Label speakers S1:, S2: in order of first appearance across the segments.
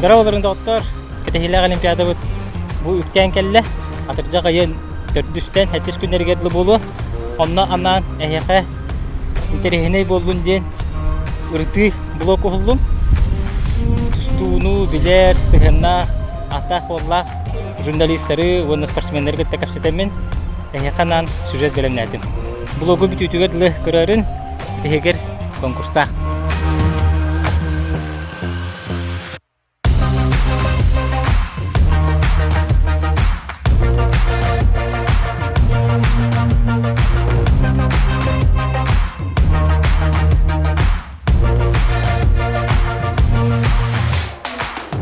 S1: Дорооболоруҥ доҕоттор! Кэтэһиилээх Олимпиадабыт бу үктээн кэллэ. Атырдьах ыйын төрдүстэн сэттис күннэригэр дылы буолуо. Онно анаан эһиэхэ интэриэһинэй буоллун диэн ырытыы блок уһуллум. Тустууну билэр, сыһыаннаах, ааттаах-уоллаах журналистары уонна спортсменнары кытта кэпсэтэммин эһиэхэ анаан сюжет бэлэмнээтим. Блогу бүтүүтүгэр дылы көрөөрүн, тиһигэр конкурстаах.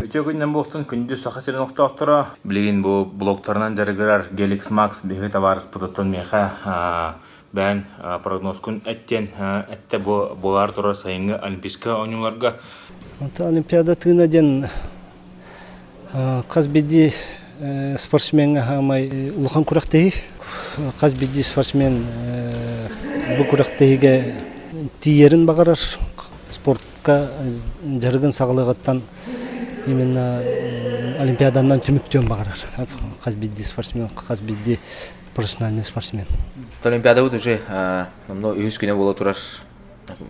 S2: Үтүө күнүнэн буолтун күндү Саха сирин олохтоохторо. Билигин бу блогтарынан дьарыгырар Геликс Макс биһиги табаарыспытыттан миэхэ бэйэн прогнозкун эттиэн эттэ бу буолаар турар сайыҥҥы Олимпийскай оонньууларга.
S3: Онтон Олимпиада тыына диэн хас биирдии спортсмеҥҥа хаамай улахан күрэхтэһии. Хас биирдии спортсмен бу күрэхтэһиигэ тиийэрин баҕарар. Спортка дьарыгын саҕалыаҕыттан именно Олимпиаданан түмүктүөн баҕарар. Хас биирдии спортсмен, хас биирдии профессиональный спортсмен.
S4: Олимпиадабыт уже номнуо үһүс күнэ буола турар.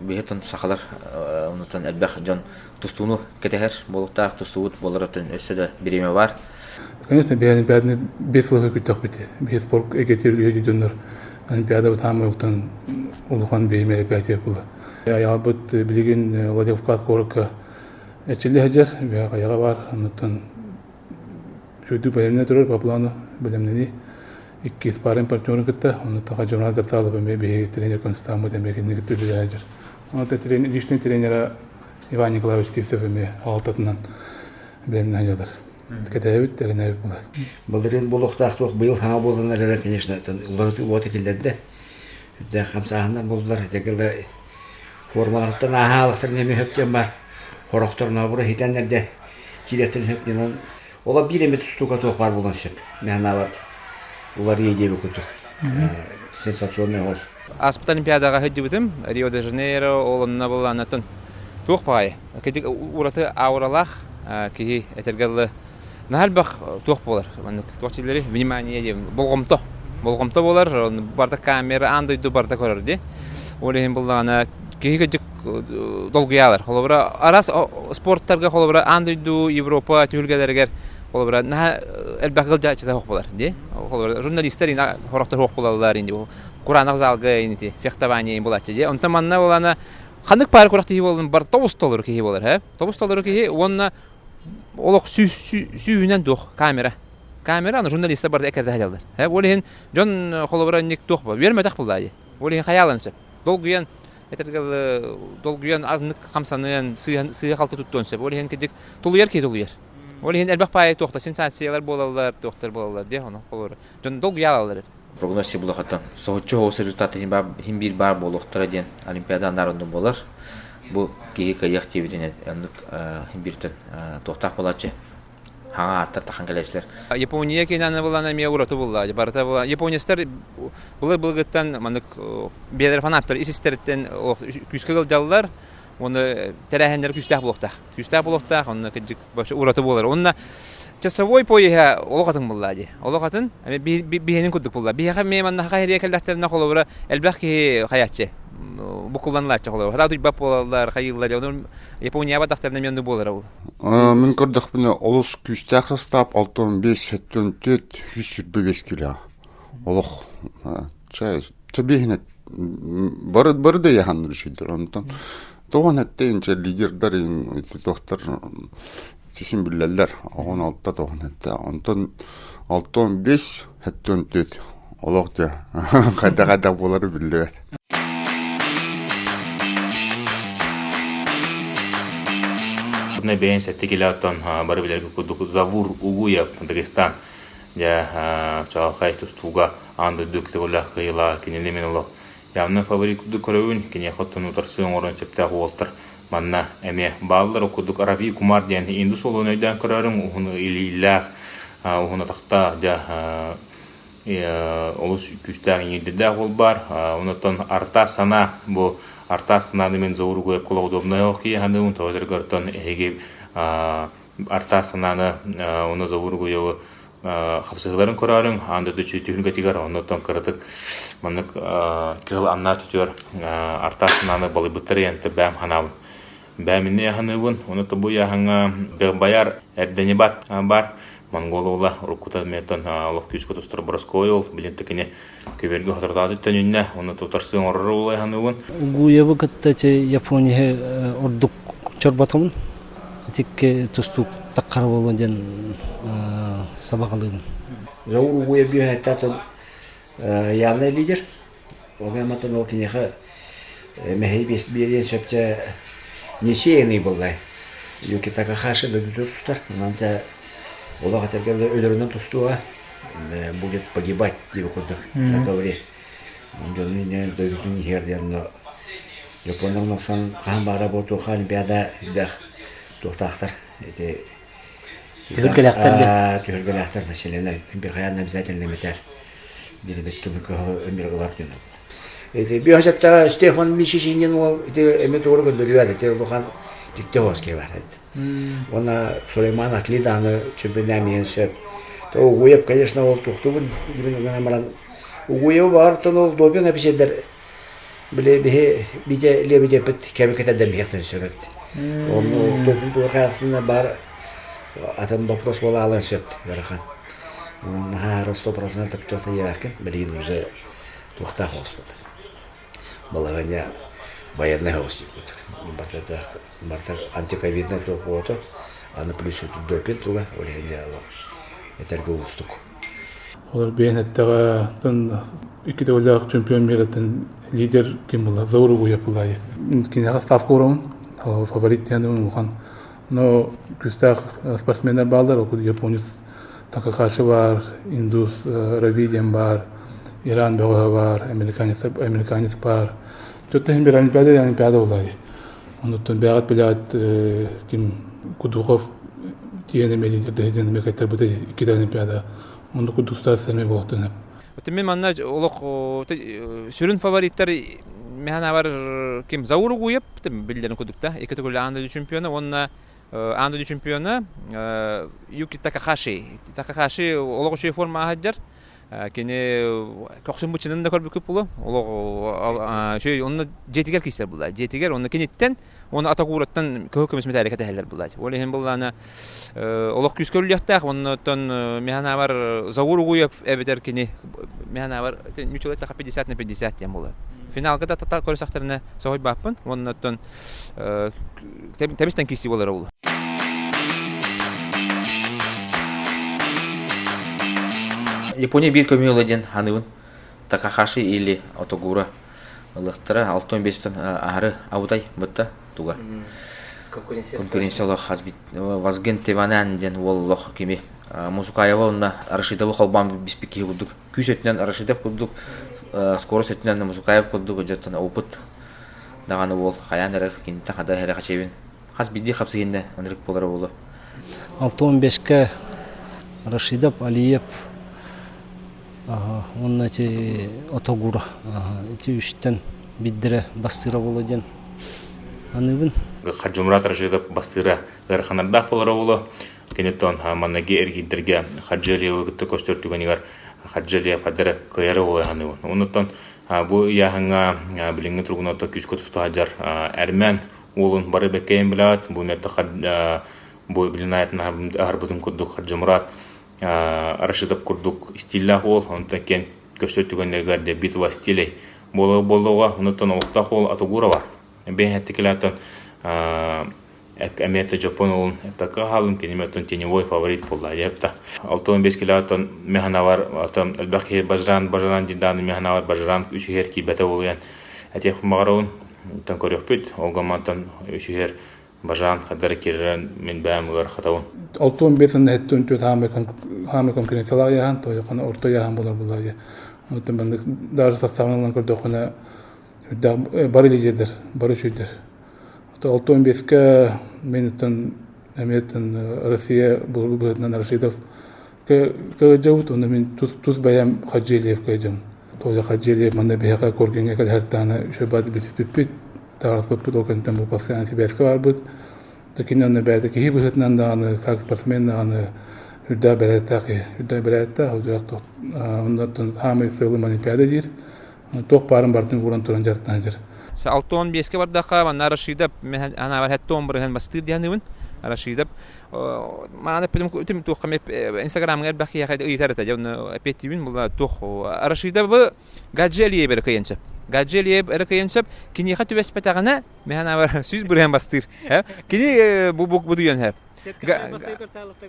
S4: Биһиттэн сахалар оннуттан элбэх дьон тустууну кэтэһэр буолуктаах тустуубут буоларыттан өссө да бириэмэ бар.
S5: Конечно, биһи Олимпиаданы бес сылга күттөхпүт. Биһи спорт эйгэтигэр үһү дьоннор Олимпиадабыт хаамай ултан улахан биһи мероприятие буолла. Аялбыт билигин Владикавказ куоракка эрчиллэ сылдьар, биһи хайаҕа бар, оннуттан Үчүгэйдик бэлэмнэнэ турар по плану бэлэмнэнии. Икки спарринг партнерын кытта, онно Журнал Гацалов эмиэ биһиги тренер Константин эмиэ кинини кытта үлэлэһэ сылдьар. Онон личный тренера Иван Николаевич Тивцев эмиэ аҕалтатынан бэлэмнэһэ сылдьар. Кэтэһэбит, эрэнэбит була.
S6: Былырыын буолуохтаах туох быйыл хаҥа буолан эрэрэ, конечно, уларытыы уота киллэрдэ. Үрдээх хамсааһыннар буоллулар, этэргэ формаларыттан ааһаалахтарын эмиэ сөп диэн баар. Хорохтор наоборот хитэннэр да киириэхтэрин сөп диэн Ола биир эмэ тустууга туох баар буолуон сөп. Мин санаабар уларыйа диэбит курдук. Сенсационный оҕус.
S7: Ааспыт Олимпиадаҕа сылдьыбытым. Рио-де-Жанейро ол онно былааннаттан туох баҕайы. Кырдьык ураты ауралаах киһи этэргэ дылы наһаа элбэх туох буолар. Маннык туох дииллэрий? Внимание диэн болҕомто. Болҕомто буолар. Барыта камера аан дойду барыта көрөр дии. Ол иһин буллаҕына киһи кырдьык долгуйаалар. Холобура, араас спорттарга холобура аан дойду Европа түһүлгэлэригэр холобура наһаа элбэх ыалдьааччыта суох буолар дии. Холобура, журналистар хорохтор суох буолаллар инди кураанах залга инити фехтование булааччы дии. Онтон манна буолана ханнык паар күрэхтэһии буоллун бар тобус толору киһи буолар һэ. Тобус толору киһи уонна олох сүүһүнэн туох камера. Камера аны журналистар барыта эккирэтэ сылдьаллар. Һэ, ол иһин дьон холобура инник туох буолар. Үөрмэтэх буоллаа дии. Ол иһин хайаалан сөп. Долгуйан этэргэ долгуйан азнык хамсаныан сыыһа-халты туттуон сөп. Ол иһин кырдьык тулуйар киһи тулуйар. Ол иһин элбэх паайы туохта сенсациялар буолаллар, туохтар буолаллар диэ ону холобура. Дьон долгуйаалалар эбит.
S4: Прогноз булахаттан соһуччу соҕус результат иһин биир баар буолуохтара диэн Олимпиада анаар оннун буолар. Бу киһи кыайыах диэбитин оннук иһин бииртэн туохтаах буолааччы. Хаҥа ааттар тахан кэлээччилэр.
S7: Япония киинэ булан эмиэ ураты булла. Барыта була. Японецтар былыр былыргыттан маннык биэлэр фанаттар ис истэриттэн күүскэ ыалдьаллар. Уонна тэрээһиннэр күүстээх буолуохтаах. Күүстээх буолуохтаах, онно кырдьык вообще ураты буолар. Уонна часовой поеһа олох атын булла дии. Олох атын биһиэнин курдук булла. Биһиэхэ эмиэ манна хайырия кэллэхтэринэ холобура элбэх киһи хайааччы. Букулланалааччы холобура. Хата туйбат буолаллар, хайыыллар. Ону Японияба тахтарына эмиэ оннук буолара ол.
S8: Мин көрдөхпүнэ олус күүстээх састаап 65 74 125 кило. Олох чэ бары бары да яһаннар үчүйдэр. Онтон тоҕон эттейин чэ лидердар туохтар сисин биллэллэр. Оҕон алта тоҕон этте. Онтон 65 74 олох дьэ хайда-хайда буолары биллибэт.
S2: Бэйэн сэттэ килоттон бары билэргэ курдук Завур Угуев Дагестан дьэ чаҕылхай тустууга аан дойду кытыгылаах кыайыылаах кинини мин олох явно фаворит курдук көрөбүн киниэхэ оттон утарсыы оҥорон сөптөөх уолтар манна эмиэ бааллар ол курдук Рави Кумар диэн индус уолун өйдөөн көрөөрүҥ уһун илиилээх уһун атахтаах дьэ олус күүстээх иҥиирдэрдээх уол баар. Онтон Артас Санаа бу Артас Санааны мин Заур Угуевка удобнай киһи саныыбын. Тоҕо этэргэ оттон эһиги Артаас санааны уонна Заур Угуевы хапсыһыыларын көрөөрүҥ, аан дойду түһүлгэтигэр оннуттан кыратык маннык кыһыл аннаа түтүөр артаас санааны балыйбыттар диэн бэйэм санаабын. Бэйэм инньэ саныыбын, ону бу ыйааһыҥҥа Баяр Эрдэнибат бар Монгол уола уруккута миэттэн олох күүскэ тустар Броской уол, билин кини көбүөргэ соторутааты төнүннэ, ону тутарсыы оҥорор уола саныыбын.
S3: Угуевы кытта Япония ордук чорботомун. Итикке тустуук таххара буолуо диэн сабаҕалыыбын.
S6: Заур Угуев бүөһэттэ явный лидер. Ол гынан ол киниэхэ мэһэй биэриэн сөпчө несеянный буоллай. Юки Такахаши дойдуту тустар. Онон дьэ олох этэргэ өлөрүнэн тустуоҕа будет погибать диэбит курдук на ковре. Дьонун дойдутун иһэр диэн Японнар оксан хаһан баара буолуохха Олимпиада үрдээх туохтаахтар ити
S1: Түһүлгэлээхтэр диэн.
S6: Түһүлгэлээхтэр население бирхайаан обязательно метэр бирибит кымы кыһыл өмүр ылар күнэ Ити биохсеттара Стефан Мишишинин уол ити эми тугу көрдөрүөд ити улахан дьикти хоски бар эт. Уонна Сулейман Атли дааны чемпионамиен сөп. То Угуев, конечно, ол тухтубун дибин гынан баран Угуев баартан ол допинг эписедер Били биһи бите лебедеппит кэби кэтэрдэн биһиэхтэн сөп эбит. Онно допинг туоркаятына бар атын вопрос буола алан сөп ыарахан. Онон наһаа 100% туохта диэбэккин, билигин уже туохтаах оҕуспут. Балаһыанньа военный оҕус диэбит. Барыта барыта антиковиднай туох буолуо аны плюс допинг туга ол иһин этэргэ уустук.
S5: Олор бэйэн эттэҕэ икки төгүллээх чемпион миэрэтин лидер ким була Заур Угуев булайы. Киниэхэ ставка урамын фаворит диэн улахан. Но күүстээх спортсменнар бааллар, ол японец Такахаши бар, индус Рави диэн бар, Иран бөҕөһө бар, американец, американец бар. Чөттө иһин бир олимпиада олимпиада булайы. Онуттан бэҕэт билээт ким Кудухов тиийэн эмиэ лидердэһи эмиэ кыттарбыта иккитэ олимпиада. Оннук курдук ситуация эмиэ буолуохтун сөп.
S7: Мин манна олох сүрүн фавориттар механабар ким Заур Угуев биллэрин курдук да икки төгүл аан дойду чемпиона уонна аан дойду чемпиона Юки Такахаши Такахаши олох үчүгэй формаҕа сылдьар Кини көхсүн быччынын да көрбүккүт буолуо. Олох үчүгэй онно дьиэтигэр киирсэр буолла. Дьиэтигэр онно киниттэн уонна Атакураттан кыһыл көмүс мэтээлэ кэтэһэллэр буолла. Ол иһин буоллаана олох күүскэ үллүөхтээх. Оннуттан механабар Заур Угуев эбэтэр кини механабар ньучулай таха 50 на 50 диэн буолар. Финалга да тата көрүсэхтэринэ соһуйбаппын. Оннуттан тэбистэн киирсии буолара буолуо.
S4: Япония биир көмүөлэ диэн ханыыбын Такахаши или Отогура ылыахтара 6-15 аһары абытай бытта туга конкуренция олох хас Вазген Теванян диэн уол олох кими Музукаева уонна Рашидовы холбоон биспит киһи курдук күүс өттүнэн Рашидов курдук скорость өттүнэн Музукаев курдук дьоттон опыт даҕаны уол хайаан эрэр киниттэн хада эрэ хачебин хас биирдии хапсыһынна ынырык буолара буолуо.
S3: 65-кэ Рашидов Алиев уонна ити Отогура ити үстэн биирдэрэ бастыыра буолуо диэн аныыбын.
S2: Хаджимурат Рашидов бастыыра ыараханардаах буолара буолуо. Киниттэн манныгы эргиирдэргэ Хаджи Алиевы кытта көстөр түгэнигэр Хаджи Алиев хаддара кыайара буолуо саныыбын. Оннуттан бу ыйааһыҥҥа билиҥҥи туругунан күүскэ туста сылдьар Эрмэн уолун бары бэккэйэн билэҕит. Бу мэлдьи бу билин аатын аһарбытым курдук Хаджимурат Рашидов курдук стиллээх уол, онтон киэн көрсөр түгэннэригэр де битва стилей буола буолуоҕа. Онуттан олохтоох уол Атугурова. Бэйэһэттикилээтон эмиэ Дьоппон уолун эппэккэ хаалым, кини оттон теневой фаворит буолла диэпта. 65 килоттон механавар, оттон элбэх киһи Бажран, Бажран дии механавар, Бажран үс иһэр киирбэтэ буолуйан этиэх баҕарабын. Оттон көрүөхпүт, ол гаммантан үс иһэр Бажан хадары кирирэн мин бэйэм ыар хатабын.
S5: 65 сылын 74 хаамы конкуренциялаах яһан, тойохан орто яһан болар булла. Оттон маннык даже составынан көрдөххүнэ бары лидердер, бары үчүйдер. 65-ке мен оттон эмиэ Россия быһыытынан Рашидов кыайдьабыт уонна мин тус бэйэм Хаджиэлиев кыайдьым. Толя Хаджиэлиев манна биһиэхэ Коркиҥҥа кэлэһэртэҕинэ үчүгэй баҕайытык билсиппиппит, таҕарыспыппыт, ол кэнниттэн бу постоянно сибээскэ барбыт. Кини онно бэйэтэ киһи быһыытынан даҕаны, как спортсмен даҕаны үрдээх бэрээдэктээх киһи. Үрдээх бэрээдэктээх, үрдээх оннуттан хаамай сыалым Олимпиада диир. Туох баарын барытын ууран туран дьарыктаан дьар.
S7: 65-ке бардахха манна Рашидов анаабар 70 бырыһын бастыыр диһаныбын. Рашидов мааны бүтүм туохха инстаграмҥа элбэх киһиэхэ ыйытар этэ дьэ эппиэттиибин була туох Рашидовы Гаджи Алиев эрэ кыайан сөп. Гаджи Алиев эрэ кыайан сөп. Киниэхэ түбэспэтэҕинэ мэһэн аабар 100% бастыыр. Кини бу бу бу хэп.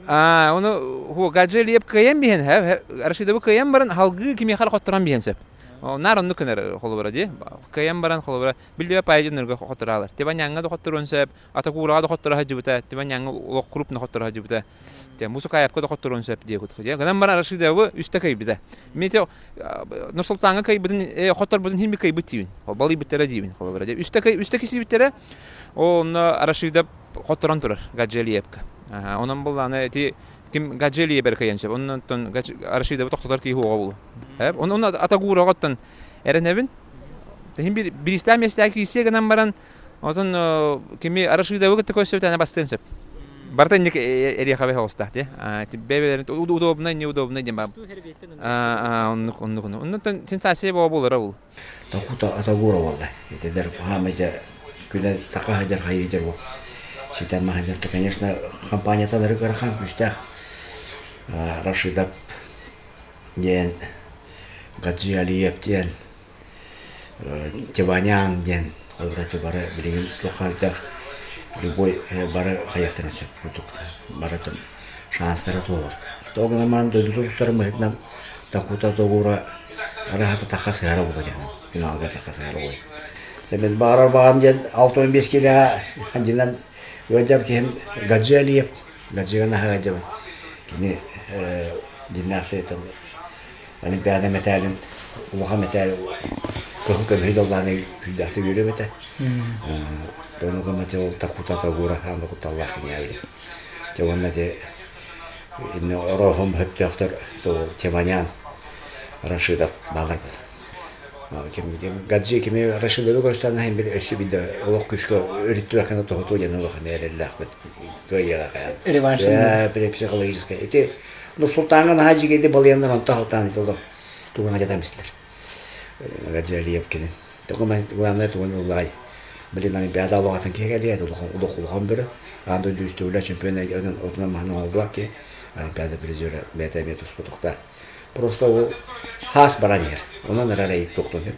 S7: Аа, ону ху Гаджи Алиев кыайан биһэн хэп. Рашидовы кыайан баран халгыы кимиэхэ хотторон биһэн сөп. Наар оннук гынар холобура дии. Кыайан баран холобура биллибэ паайдьыннарга хотторалар. Тибаняҥҥа да хотторуон сөп, Атакуураҕа да хотторо сылдьыбыта, Тибаняҥҥа олох крупно хотторо сылдьыбыта. Дьэ, Мусукаевка да хотторуон сөп диэбит. Дьэ, гынан баран Рашидовы үстэ кыайбыта. Мен те Нур-Султаҥҥа кыайбытын, хотторбутун хин кыайбыт диибин. Балыйбыттара диибин холобура. Дьэ, үстэ кый үстэ кисибиттэрэ, онно Рашидов хотторон турар Гаджелиевка. Онон буллааны ити ким Гаджелиевер кыайан сөп. Оннон Рашидовы тохтотор киһи уоҕа булу. Онон Атагураҕыттан эрэнэбин. Тиһин бир биристээх миэстээх киирсиэ гынан баран Отон кими Рашидовы кытта көрсөбүт бастыан сөп. Барыта инник эриэхэбэ хоҕустаах дии. Бэйбэлэрин удобно, неудобно диэн баар. Оннук, оннук, оннук. Оннуттан сенсация буола буолара ол.
S6: Такута Атагура буолла. Итилер хаамыйда күнэ тақа сылдьар хайыдьар буол. Ситэн маһадьар конечно компанияталары ыарахан күүстээх Рашидов диэн Гаджи Алиев диэн Тиванян диэн холобура бары билигин туоххаах любой бары хайыахтарын сөп курдук барытын шанстара туох. Тоҕо гынан баран дойдутун тустарын быһыытынан Такута Тогура араһата таха сыһара буолуо диэн финалга таха сыһара буолуо. Мен баҕарар баҕам диэн 65 килоҕа хандьынан ыалдьар киһим Гаджи Алиев Гаджига наһаа ыалдьабын. Кини дьиннээхтик Олимпиада мэтээлин улахан мэтээл кыһыл көмүһү даллааны күүрдээхтик үөрүөм этэ. Тону гыммача ол такута тагура хаама кутталлаах киниэбили. Дьэ уонна те инне орооһум хөптөөхтөр то Теванян Рашидов баалар була. Ким Гаджи кими Рашидовы көрүстэн аһын били өссө бидде олох күскө өрүттүбэккэ тоһутуу диэн олох эмиэ эрэллээхпит кыайыаҕа кайан.
S1: Реванш.
S6: Психологическай. Ити Нур-Султаҥҥа наһаа дьигэйди балыйаннар онто халтаан ити олох тугун адьатан бистилэр. Гаджалиев кини. Тоҕо главное тугун ыллаай. Блин, Олимпиада олоҕатын киһи кэлиэ, улах улахан бөрө. Аан дойду үстүгүлэ чемпион отунан маһын оҥолдуар ки Олимпиада призера бэйэтэ эмиэ туспутухта. Просто ол хаас баран иһэр. Онон эрэр туохтун сөп.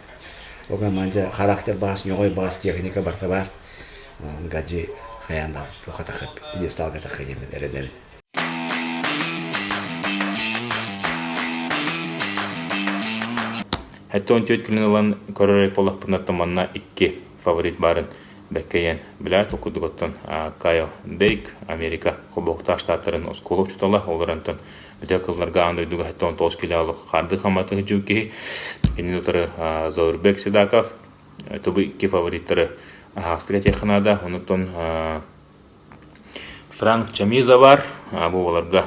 S6: Ол мандьа характер баас, ньоҕой баас, техника барта баар. Гаджи хайаан да туохха тахып, пьедесталга тахы диэмин эрэнэбин.
S2: 74 күнүн ылан көрөр буоллахпына манна икки фаворит баарын бэккэйэн билээт курдук оттон Кайл Дейк Америка Холбоһуктаах Штаттарын оскуола учуутала олорон бүтэ кылларга аан дойдуга 79 килоолук харды хаматын дьыл киһи кинини утары Заурбек Седаков тобу икки фавориттары аһаҕастык этиэххэ наада онуттан Франк Чамиза бар, бу уоларга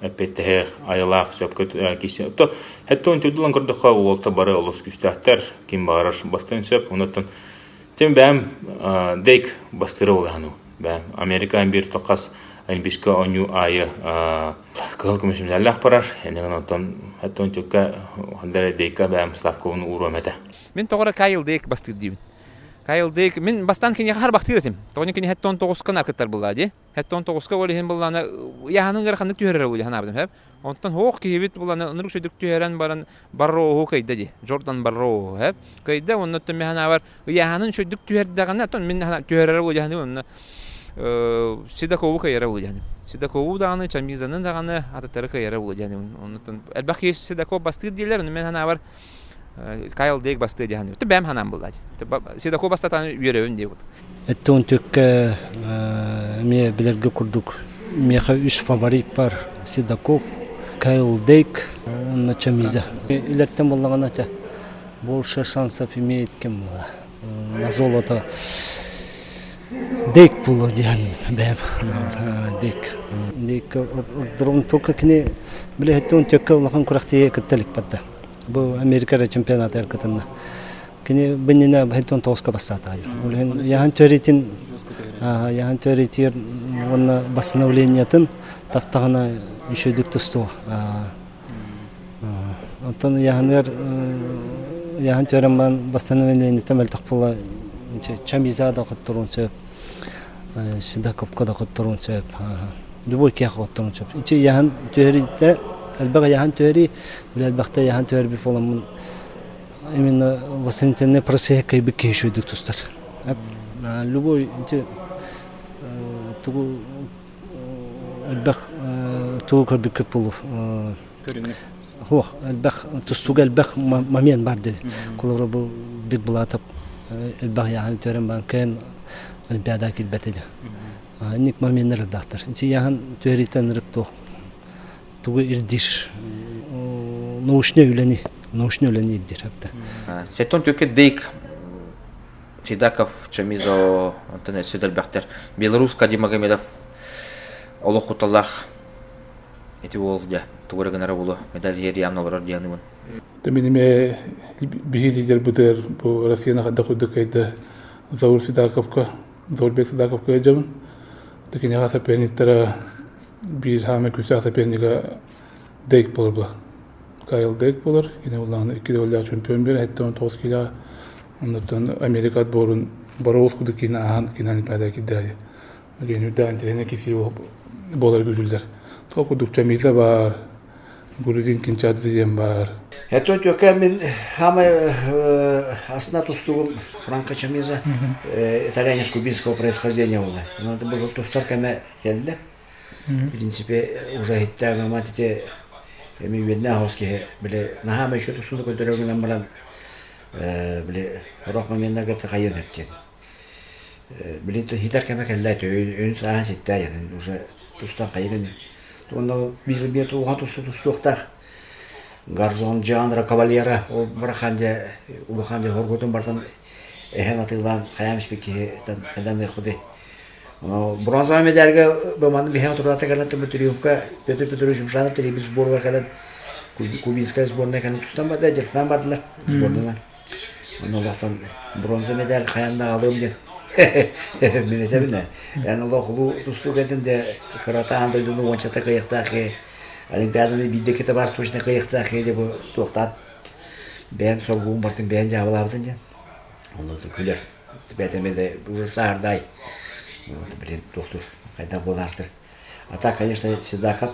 S2: эппиэттэһиэх айылаах сөпкө киирсэн. То хэттон түрдүлэн көрдөххө уолта бары олус күүстээхтэр, ким баҕарар бастыан сөп. Онуттан тем бэйэм Дейк бастыыра буолаһану. Бэйэм Америка биир тоххас Олимпийскай оонньуу аайы кыһыл көмүс медаллаах барар. Энигин онтон хэттон түккэ Дейка бэйэм ставкабын ууруом этэ.
S7: Мин тоҕо эрэ Кайл Дейк бастыыр диибин. Кайл Дейк мин бастаан киниэхэ харбахтыыр этим. Тоҕо кини 79-ка наркыттар буллаа дии. 79-ка ол иһин буллаана ыйааһынын ыараханнык түһэрэр ол санаабытым хэп. Онтон хоох киһибит буллаана ынырык сөдүк түһэрэн баран Барроу кыйда дии. Джордан Барроу хэп. Кыйда оннуттан мен санаабар ыйааһынын сөдүк түһэрдэҕинэ оттон мин түһэрэр ол дьаһаны онно Седокову кыйара ол дьаһаным. Седокову даҕаны, Чамизаны даҕаны атыттары кыйара ол дьаһаным. Оннуттан элбэх киһи Седоков бастыыр дииллэр, ону мен санаабар Кайл Дейк бастыа диэн Ты бэм ханаан булла. Седоко бастатан үөрөбүн диэбит.
S3: Эттон түккэ эмиэ билэргэ курдук миэхэ үс фаворит бар Седоков, Кайл Дейк уонна Чамиза. Илэртэн буллаҕына ча больше шансов имеет кем була. На золото Дейк буолуо диэн бэйэм Дейк. Дейк ордорун только кини билэһиттэн төккө улахан күрэхтиһиигэ кытта илик барда. Бу Америка эрэ чемпионатыгар кытынна. Кини биннинэ 79-ка бастаатаҕа. Ол иһин яһан төритин. Яһан түөритигэр уонна восстановлениетын таптаҕына үчүгэйдик тустуо. Оттон яһаныгар яһан түөрэн баран восстановлениета мөлтөх буола Чамиза да хотторуон сөп, Седаковка да хотторуон сөп. Любой киһи хотторуон сөп. Ити яһан түһэриитэ элбэх яһан түһэрии, били элбэхтэ яһан түһэрбит буоламмын именно восстановительный процесс кыайбыт киһи үчүгэйдик тустар. Любой ити тугу элбэх тугу көрбүккүт буолуо
S1: Көрүҥү.
S3: Суох, элбэх тустууга элбэх момент бар дии. Холобура бу Бекбулатов элбэх ыйааһын түөрэн баран кыайан Олимпиадаҕа киирбэтэ дии. Инник моменнар элбэхтэр. Ити ыйааһын түһэрииттэн ырык туох тугу ирдиир научнай үлэни научнай үлэни ирдиир әбден.
S4: Сетон төкө Дейк Сидаков, Чамизо, онтон өссө да элбэхтэр. Беларусь Кадимагомедов олох кутталлаах ити уол дьэ тугу эрэ гынара буолуо медаль иһириям олорор дианыбын.
S5: Мин эмиэ биһи лидербытыгар бу Россияны хайдах курдук кыайда Заур Сидаковка, Заурбек Сидаковка ыалдьабын. Киниэхэ соперниктара биир хаамай күүстээх сопернига Дейк буолар Кайл Дейк буолар. Кини улахан икки төгүллээх чемпион биэр 79 килоҕа. Оннуттан Америка отборун Боровос курдук киинэ ааһан киинэ Олимпиада киирдээри. Билигин үрдээх интэриэһинэй киирсии буолар күүтүллэр. Сол курдук Чамиза баар, Грузин Кинчадзе диэн баар.
S6: Это только мин самый основной тустугум Франко Чамиза, итальянец кубинского происхождения была. Но это был тустар кэме келді. В принципе, уже иттээҕи мат ити эми үөннээх оҕус киһи били наһаа еще тустууну көрдөрөр гынан баран били сорох моменнарга хайыан сөп диэн. Билин хитэр кэмэ кэллэ өйүн сааһын ситтэ уже тустан хайыгын уонна биир биир улахан тусту тустуохтаах Гарзон Джанра Кавалера ол барахан дьэ улахан дьэ хоргутун бартан эһэн атыылаан хайаан испит киһи хайдан ыахпытый Ону бронзовай медальга бу манна биһиэхэ турата кэлэн Тимирюкка Петр Петрович Юмшанов тэрийбит сборга кэлэн кубинская сборная кэлэн тустан барда, дьарыктаан бардылар сборданан. Онно олохтон бронза медаль хайан да аҕалыам диэн мин этэбин ээ. Эн олох улуу тустуук этин дэ кыратаан дойдуну уончата кыайыахтаах киһи Олимпиаданы биирдэ иккитэ баар точно кыайыахтаах киһи бу туохтаан бэйэн солбугун бартын бэйэн дьаабылаабытын диэн. Онно күлэр. Бэйэтэ да уже саардай. Вот, блин, доктор, хайдах буолаартыр. А так, конечно, Седаков,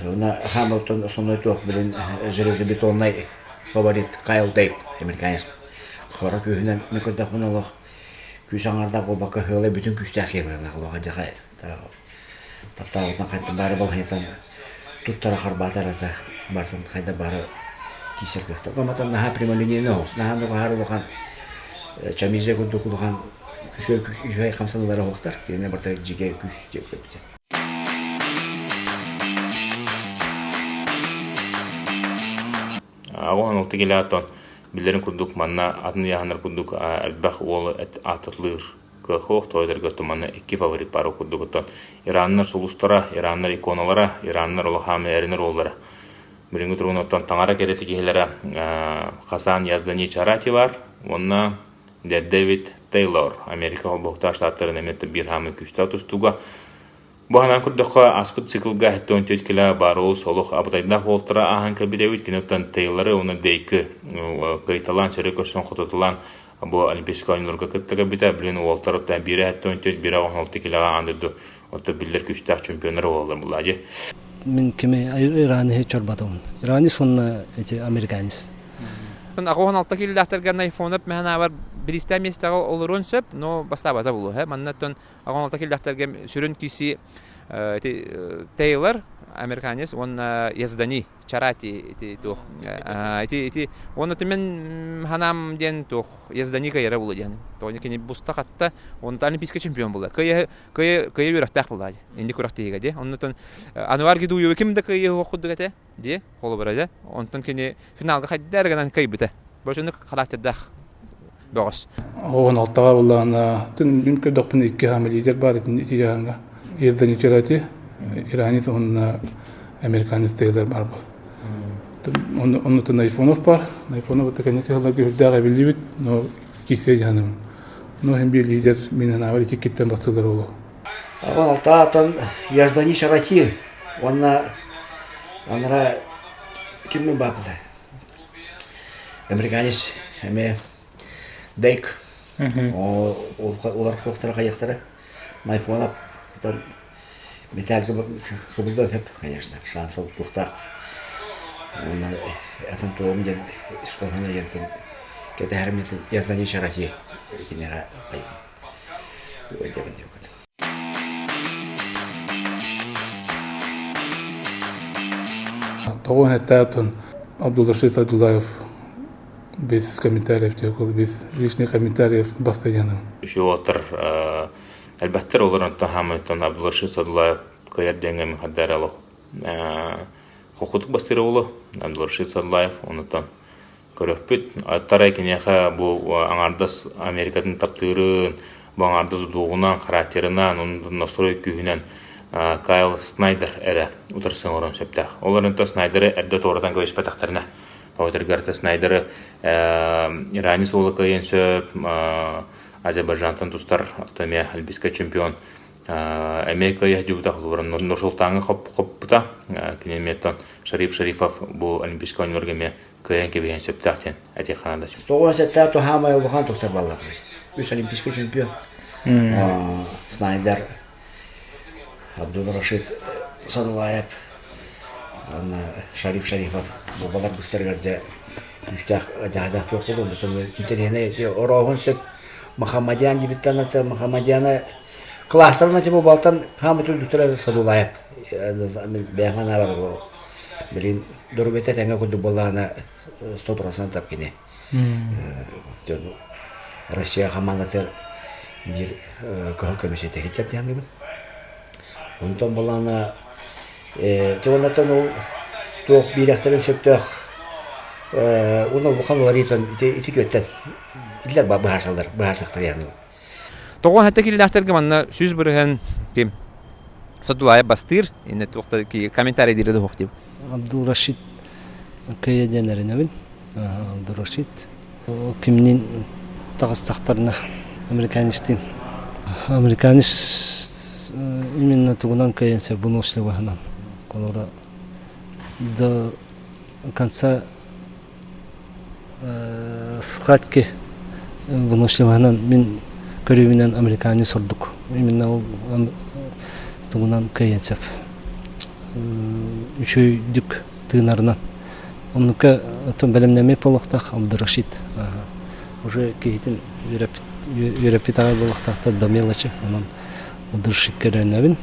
S6: уна Хамилтон основной туох, блин, железобетонный фаворит Кайл Дейк, американец. Хора күүһүнэн мен көрдөхпүнэ олох күүс аҥардаах буолбакка ыала бүтүн күүстээх киһи быһыылаах олох дьаха таптаабытынан хантан баары балаһыйтан туттара харбаатар ата бартын хайда баары киисэр кыахта. Маматан наһаа прямолинейный оһус, наһаа нугаһар улахан чамизе курдук улахан күшө үчүгэй хамсаныылара оһохтар. Кинини барыта дьигэ күш диэбит көрбүтэ.
S2: Оҕон ол тигилээтон биллэрин курдук манна атын ыйааһыннар курдук элбэх уол ааттатылыыр кыах тоойдорго туманы икки фаворит баар курдук оттон Ираннар сулустара, Ираннар иконалара, Ираннар улахан эринэр уоллара. Билиҥҥи туругун оттон таҥара кэрэтэ киһилэрэ Хасан Яздани Чарати бар уонна Дэвид Тейлор Америка холбоһуктаах штаттарын эмиэ биир хаамыы күүстээх тустууга Бу ханаан көрдөххө, ааспыт циклга 74 килэ Бароус олох абытайдаах уолтара ааһан кэлбит эбит. Кини оттон Тейлоры уонна Дейкы кыайталаан, сөрү көрсөн хототулаан бу Олимпийскай оонньууларга кытта кэлбитэ. Билин уолтар оттон биирэ 74, биирэ 16 килэҕэ аан дойду оттон биллэр күүстээх чемпионнар буолаллар булла дии.
S3: Мин кими Ираны чорбатабын. Иранец уонна эти американец.
S7: 86 киилэлээхтэргэ Найфонов мэһэн биристээ миэстэҕэ олоруон сөп, но бастаабата булуо. Манна оттон 86 киилэлээхтэргэ сүрүн киси ити Тейлор американец уонна Яздани Чарати ити туох ити ити уонна түмэн ханаам диэн туох Яздани кыайара буолуо диэн тоҕо кини буста хатта онтон олимпийский чемпион буолла кыайа кыайа кыайа үөрэхтээх буолла инник күрэхтэһиигэ дии оннотон Анвар Гидуева ким да кыайыа курдук этэ дии холобура дьэ онтон кини финалга хайда эрэ гынан кыайбыта бочонук характердаах бөҕөс
S5: Оҕон алтаҕа буллаҕына мин көрдөхпүнэ икки хаама лидер баар ити дьаһанга Ездани Чарати иранец уонна американец Тейлор бар был Оннутун Найфонов бар. Найфонов это кэнники сылларга үрдээх эбиллибит, но кисе дьаһаным. Но хин биир лидер мин санаабар итиккиттэн бастыылар олу.
S6: Ол алтаатан Яздани Шарати уонна анара киммин баапыта американец эмиэ Дейк олар туохтара хайыахтара Найфонов Металлика кыбыллан сөп, конечно, шанса туохтаах. Уонна атын туоҕум диэн ис хоһооно диэнтэн кэтэһэрим Язани Шарати киниэхэ хайым. Өйдөбүн диэбит.
S5: Тоҕо эттээтон Абдулрашид Садулаев без комментариев диэкул без лишних комментариев бастайаным.
S2: Үчүгэй Элбэхтэр олор онтон хаамыттан Абдулрашид Садулаев кыайар диэҥҥэ мин хардар олох холкутук бастыыр уолу Абдулрашид Садулаев онуттан көрөхпүт. Тарай киниэхэ бу аҥаардас Америкатын таптыырын, бу аҥаардас удуоҕунан, характерынан, онон настрой күүһүнэн Кайл Снайдер эрэ утарсан оҥорон сөптөөх. Ол эрэн Снайдеры эрдэ туоратан кэбиспэтэхтэринэ, тоҕо Снайдеры Ирани суола кыайан сөп, Азербайджантан тустар эмиэ олимпийскай чемпион эмиэ кыайа сылдьыбыта холобура Нур-Султаҥҥа хоппута кини эмиэ Шарип Шарифов бу олимпийскай оонньууларга эмиэ кыайан кэбиһиэн сөптөөх диэн этиэххэ наада.
S6: 97 туһаамай улахан туктар баллар үс олимпийскай чемпион Снайдер Абдул-Рашид Садулаев уонна Шарип Шарифов буолбалар быстарыгар дьэ күүстээх дьаһадаах туох буолуон интэриэһинэй орооһун сөп Махамадиан диэбиттэн ата Махамадиана класстарын ачы балтан хаамыт үрдүктэрэ Садулаев бэйэм санаабар билин дорубета тэҥэ курдук буоллаҕына 100% кини Россия хамаандатыгар биир кыһыл көмүс этэ сылдьар диэн Онтон былаана уоннаттан ол туох биирэхтэрин сөптөөх уонна улахан уларыйтан ити ити түөттэн иллэр быһаарсаллар быһаарсахтар яны.
S7: Тоҕо хэтэ киллээхтэргэ манна 100% ким Садулаев бастыыр инне туохта комментарий диир да дип.
S3: Абдул Рашид кыйа диэн эрэнэбин. Абдул Рашид кимнин таҕыстахтарына американецтин американец именно тугунан кыайан сөп выносливоһынан холобура до конца схватки выносливоһынан мин көрүүбүнэн американец ордук именно ол тугунан кыайан сөп үчүгэйдик тыынарынан Оннука оттон бэлэмнэммит буолуохтаах Абдурашид уже киһитин үөрэппит аҕай буолуохтаахтар до мелочи онон Абдурашидка эрэнэбин.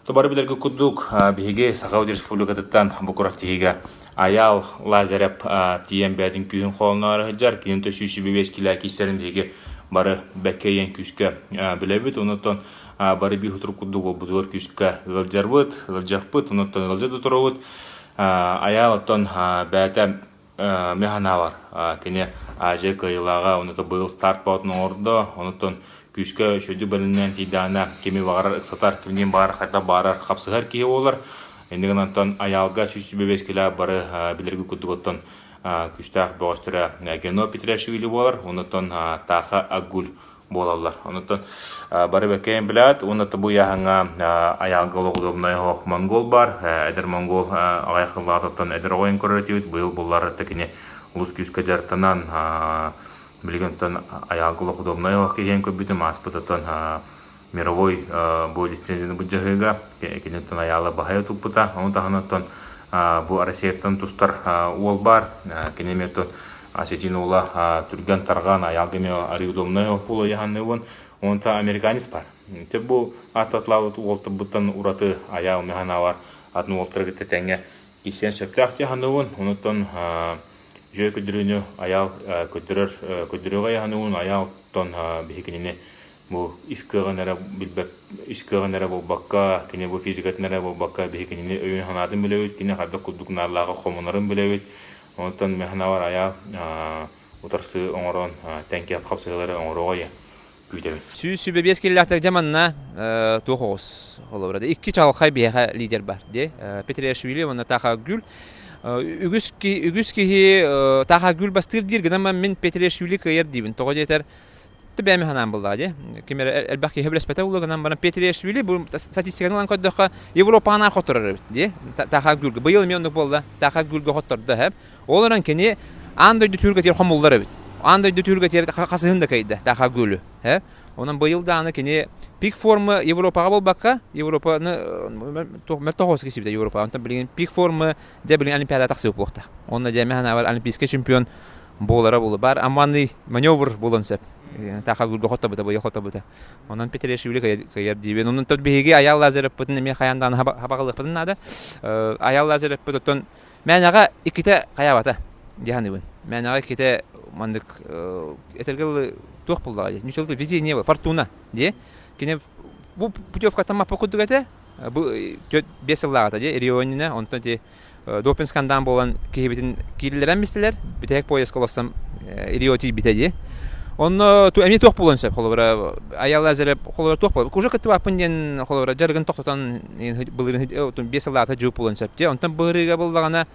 S2: Бары билэргэ курдук биһиги Саха Республикатыттан бу күрэхтэһиигэ Айаал Лазарев тиийэн бэйэтин күүһүн холонноро сылдьар. Кини 125 килэ киирсэрин биһиги бары бэккэ ийэн күүскэ билэбит. Онуттан бары биир утурук курдук уолбутугар күүскэ ыалдьарбыт, ыалдьахпыт, онуттан ыалдьа да туробут. Айаал оттон бэйэтэ мин санаабар кини Азия кыайыылааҕа, онута быйыл старт боотун оҥордо, онуттан күүскэ үчүгэйдик бэлэмнээн тиийдэҕинэ кими баҕарар ыксатар, кимниин баҕарар хайдах баҕарар хапсыһар киһи буолар. Иннигин онтон Айаалга 125 килэ бары билэрги курдук оттон күүстээх бөҕөстөрө Гено Петряшвили буолар, онуттан Таха Агуль буолаллар. Онуттан бары бэккэйэн билээт, уонна бу ыйааһыҥҥа Айаалга олох удобнай оһох монгол бар. Эдэр монгол аҕыйах сыллаатыттан эдэр оҕойун көрөр этибит. Быйыл буллар кини олус күүскэ дьарыктанан билигин оттон Айаалга олох удобнай оһох киһиэн көрбүтүм. Ааспыт оттон мировой бу лицензияны былдьаһыыга киниттэн Айаала баһайа туппута. Ону таһынан оттон бу Россияттан тустар уол баар. Кини эмиэ оттон Осетин уола түргэн тарҕаан Айаалга эмиэ арыы удобнай буола яһанныыбын. Онто американец бар. Те бу аттатлаабыт уолтарбыттан ураты Айаал механаабар атын уолтары кытта тэҥҥэ киирсиэн сөптөөх дьаһаныбын. Онуттан үчүгэй көрдөрүүнү Айаал көрдөрөр көрдөрүөҕэ яһаныбын. Айаалтан биһи кинини бу ис кыаҕын эрэ билбэт ис кыаҕын эрэ буолбакка, кини бу физикатын эрэ буолбакка, биһи кинини өйүн-санаатын билэбит, кини хайдах курдук нааллааҕы хомунарын билэбит. Онтон механавар айаал утарсыы оҥорон тэҥкэ хапсыһыылары оҥоруоҕа күүтэбин.
S7: 125 киллээхтэр дьэ манна туох оҕус холобура икки чаҕылхай биһиэхэ лидер бар дии Петрешвили уонна Таха Гүл. Үгүс үгүс киһи Таха Гүл бастыыр диир гынан мин Петрешвили кыайар диибин. Тоҕо диэтэр бэйэм санаам буоллаҕа дии. Ким эрэ элбэх киһи билэспэтэ буолуо гынан баран Петрешвили бу статистиканы ылан көрдөххө Европаҕа хотторор эбит дии. Таха Гүлгэ быйыл эмиэ оннук буолла. Таха Гүлгэ хоттордо һэп. Ол эрэн кини аан дойду түһүлгэтигэр хомуллар эбит. Аан дойду түһүлгэтигэр хасыһын да кыайда Таха Гүлү. Һэ? Онон быйыл даҕаны кини пик формы Европаҕа буолбакка, Европаны мөлтөх оҕус кисибитэ Европа. Онтон билигин пик формы дьэ билигин Олимпиада тахсыбыт буолуохтаах. Онно дьэ мин санаабар олимпийскай чемпион буолара буолуо. Бар амманный маневр буолуон сөп. Таха гүлгэ хоттобута, быйыл хоттобута. Онон Петришвили кыайар диибин. Онон тут биһиги Аял Лазаревпытын эмиэ хайаан даҕаны хабаҕалыахпытын наада. Аял Лазаревпыт оттон Мээнэҕэ иккитэ хайаабата дии саныыбын. Мээнэҕэ иккитэ маннык этэргэ дылы туох буоллаҕа дии. Ньуччалыы везение фортуна дии. Кини бу путевкаттан маппа курдук этэ. Бу 5 сыллааҕыта дии Рионина, онтон ити допинг скандал буолан киһибитин киирилэрэн бистилэр. Бүтэһик поездка олорсон Рио тиийбитэ дии. Онно эмиэ туох буолуон сөп холобура Аял Лазарев холобура туох буолар уже кыттыбаппын диэн холобура дьарыгын тохтотон былырыын 5 сыллааҕыта дьууп буолуон сөп дии. Онтон быһырыыга буллаҕына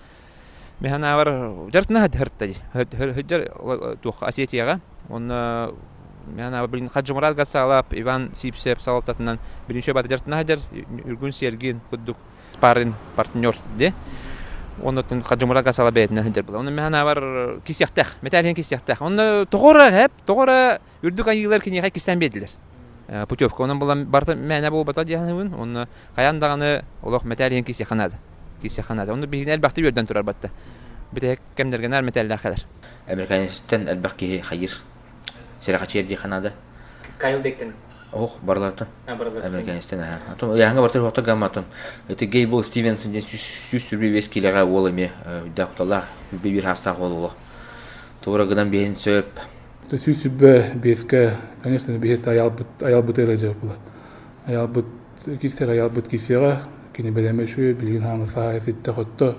S7: мин санаабар дьарытына хырта дии. Хыдьар туох Осетияҕа. Онно мин санаабар билин Хаджимурат Гацалап, Иван Сипсев салалтатынан билин баты дьарытына хадьар Үргүн Сергин курдук спарринг партнер дии. Оннотун Хаджимурат Гасала бэйэтинэн сылдьар буолар. Онно мин санаабар кисиэхтээх, мэтээлин кисиэхтээх. Онно тоҕо эрэ хэп, тоҕо эрэ үрдүк айыылар киниэхэ кистээн биэрдилэр. Путевка онон булан барыта мээнэ буолбата дии саныыбын. Онно хайаан даҕаны олох мэтээл иһин кисиэххэ наада. Кисиэххэ наада. Онно биһигини элбэхтик үөрдэн турар батта. Бүтэһик кэмнэргэ наар мэтээллээх кэлэр.
S4: Американецтан элбэх киһи хайыр. Сэрэхэчийэр диэххэ наада.
S1: Кайл Дейктен.
S4: Ох, барылартан. Американецтан аха. Атын ыйааһыҥҥа бартар уохта гамматын. Ити Гейбл Стивенсон диэн 125 киилэҕэ уол эмиэ үрдээх куталаах, 101 хаастаах уол олох. Туора гынан биһин сөп.
S5: 125-кэ, конечно, биһи аялбыт аялбыт эрэ дьэ була. Аялбыт кисер аялбыт кисеҕэ кини бэлэмэ үчүгэй билигин хаама сааһа ситтэ хотто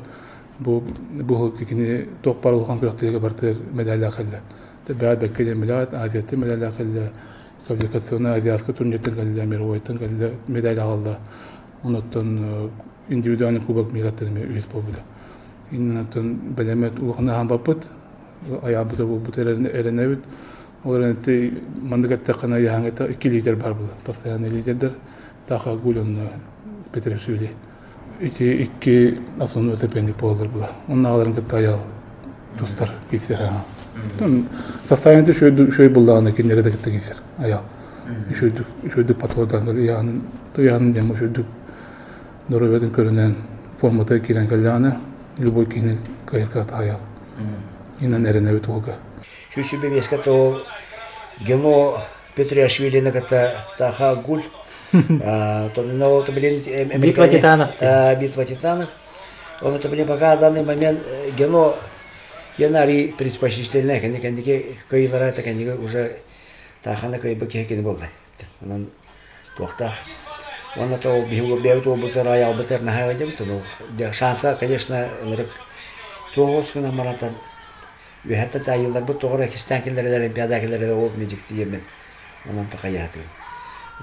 S5: бу бу кини туох баар улахан күрэхтэһиигэ бартыгар медаллаах кэллэ. Бэҕэ бэккэ диэн билэҕит, Азияттан медаллаах кэллэ, квалификационнай азиатскай турниртан кэллэ, мировойтан кэллэ, медаль аҕалла. Онуттан индивидуальный кубок мираттан эмиэ үһүс буолбута. Иннинэн бэлэммит улахан аһаан баппыт, айаабыта буолбут эрэнэбит. Ол эрэн ити маннык эттэххинэ ыйааһыҥҥа икки лидер баар буолар. Постоянный лидердэр Таха Гуль уонна Петрашвили. Ити икки основной соперник буолаллар була. Оннааҕыларын кытта айал тустар киирсэр. Состояние үчүгэй буллаҕына кинилэри да кытта киирсэр айал. Үчүгэйдик үчүгэйдик подходан ыйааһынын ыйааһынын диэн үчүгэйдик доруобуйатын көрүнэн формата киирэн кэллэҕинэ любой киһини кыайар айал. Инэн эрэнэбит уолга.
S6: Сүүс биэскэ тоол Гено Петриашвилины кытта Таха Гуль то блин
S1: Битва титанов.
S6: Битва титанов. Он это блин пока на данный момент Гено Янарий предпочтительный кэнни кэнники кыйылара это кэнники уже Таханы кыйбы киһи кини буолла. Онон туохтаах. Уонна то биһиги бэйэбит уолбутугар айаалбытыгар наһаа ыалдьабыт. Шанса, конечно, ынырык туох гынан барантан Үөһэттэ таайыыларбыт тоҕо эрэ кистээн киллэрэлэр, олимпиада киллэрэлэр ол мидьикти диэммин онон такайаатым.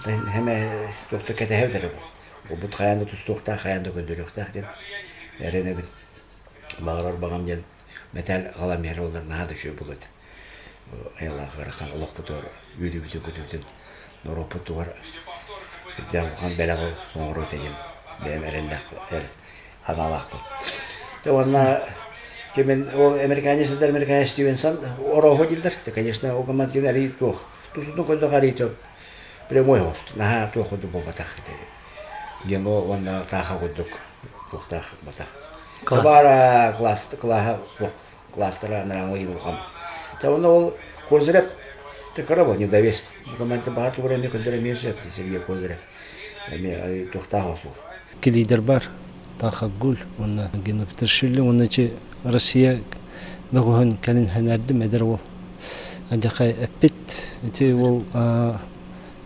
S6: Хэмэ туохта кэтэһэбит эрэ бу. Бут хайаан да тустуохтаах, хайаан да көрдөрүөхтээх диэн эрэнэбин. Баҕарар баҕам диэн мэтээл аҕалан биэрэр буоллар наһаа да үчүгэй буолуо этэ. Айылаах ыарахан олохпутугар үөрүүбүтүн-көтүүбүтүн норуоппутугар үрдээх улахан бэлэҕи оҥоруо этэ диэн бэйэм эрэллээх санаалаахпын. Те уонна кимин ол американец да американец Стивенсон орооһу дииллэр. Те конечно ол гыммат арий туох тусутун көрдөх арий прямой хост наһаа туох курдук буолбатах диэн ол уонна тааха курдук туохтаах батах. Табара класс класса туох класстара анараҥҥа улахан. Те уонна ол Козырев те кыра был недовес. Команда баар тугура эмиэ көрдөр эмиэ сөп Сергей Козырев. Эмиэ туохтаах осул.
S3: Лидер бар Тахагуль уонна Гена Петрашвили уонна чи Россия мөҕүһүн кэлин хэнэрдим эдэр уол адьахай эппит ити уол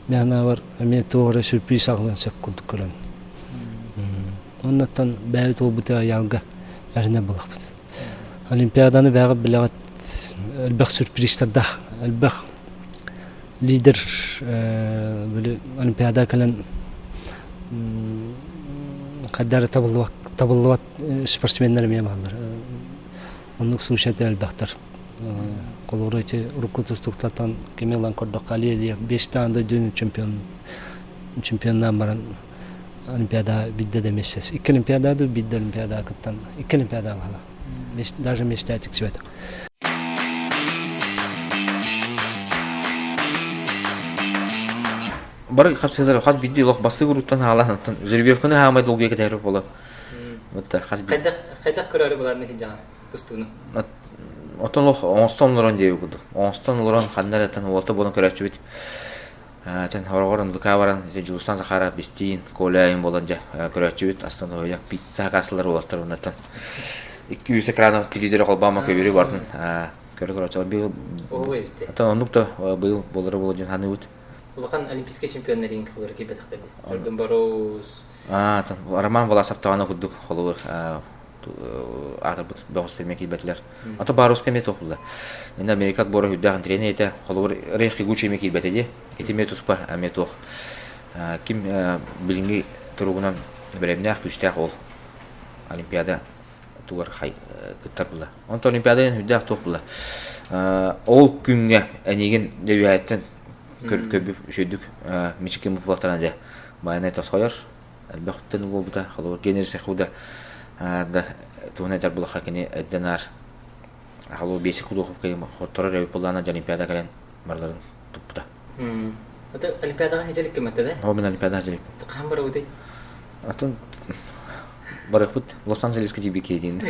S3: мианабар эмиэ туох эрэ сюрприз аҕалан сөп курдук көрөм оннуттан бэйэбит уолбутугар аялга эрэнэ булахпыт олимпиаданы бэҕэ билэҕит элбэх сюрпризтардаах элбэх лидер били олимпиада кэлэн хайдары Табыллыбат спортсменнар эмиэ бааллар. Оннук случайдар элбэхтэр. Холобура ити урукку тустууктартан кими ылан көрдөххө Али Алиев биэстээн дойдуну чемпион чемпионнаан баран Олимпиада биирдэ да месяц. Икки Олимпиада ду биирдэ Олимпиада кыттан икки Олимпиада баһала. Даже мечта тиксибэтэх.
S4: Бары хапсыылар хас биирдии олох бастык уруттан хаалан оттон жеребьевканы хаамай долгуйа кэтэһэр буола. Вот хас
S1: Хайдах хайдах көрөөрү буларны хиджаҕа тустууну?
S4: Оттон олох оҥостон олорон диэби курдук. Оҥостон олорон ханна эрэ уолта буолан көрөөччүбүт. Чэн хороҕор НВК баран Дьулустан Захаров бистиин, Коля айын буолан дьэ көрөөччүбүт астан уһуйа пицца кассалар уолаттар оннуттан 200 экрана телевизоры холбоон көбүрү бардын көрө көрөөччү быйыл оттон оннук да быйыл буолара буолуо диэн саныыбыт.
S1: Улахан олимпийскай чемпионнарын холобура киирбэтэхтэр дии. Торгун Борус.
S4: Роман Власов таҕана курдук холобур аатырбыт бөҕөстөр эмиэ киирбэтилэр. Ата Баруска эмиэ туох булла. Инна Америка отбора үрдээх интириэнэ этэ. Холобур Рей Хигучи эмиэ киирбэтэ дии. Ити эмиэ туспа эмиэ туох. Ким билиҥҥи туругунан бэлэмнээх, күүстээх ол Олимпиада тугар кыттар була. Онтон Олимпиада үрдээх туох була. Ол күҥҥэ эйигин дьэ үөһэттэн көрбүп үчүгдүк мичикин буолтаран дьэ байанай тосхойор элбэхтэн буолбута холобур Генри Сехуда да туһунан этэр булаха кини эрдэн аар холобур Бесик Худоховка хотторор эбит буоллаана дьэ Олимпиада кэлэн барыларын туппута.
S1: Это Олимпиадаҕа хидьэлик кэмэтэ да?
S4: О, мен Олимпиадаҕа хидьэлик.
S1: Хаһан барабытый?
S4: Атын барыахпыт Лос-Анджелеска тиийбиккэ диэн.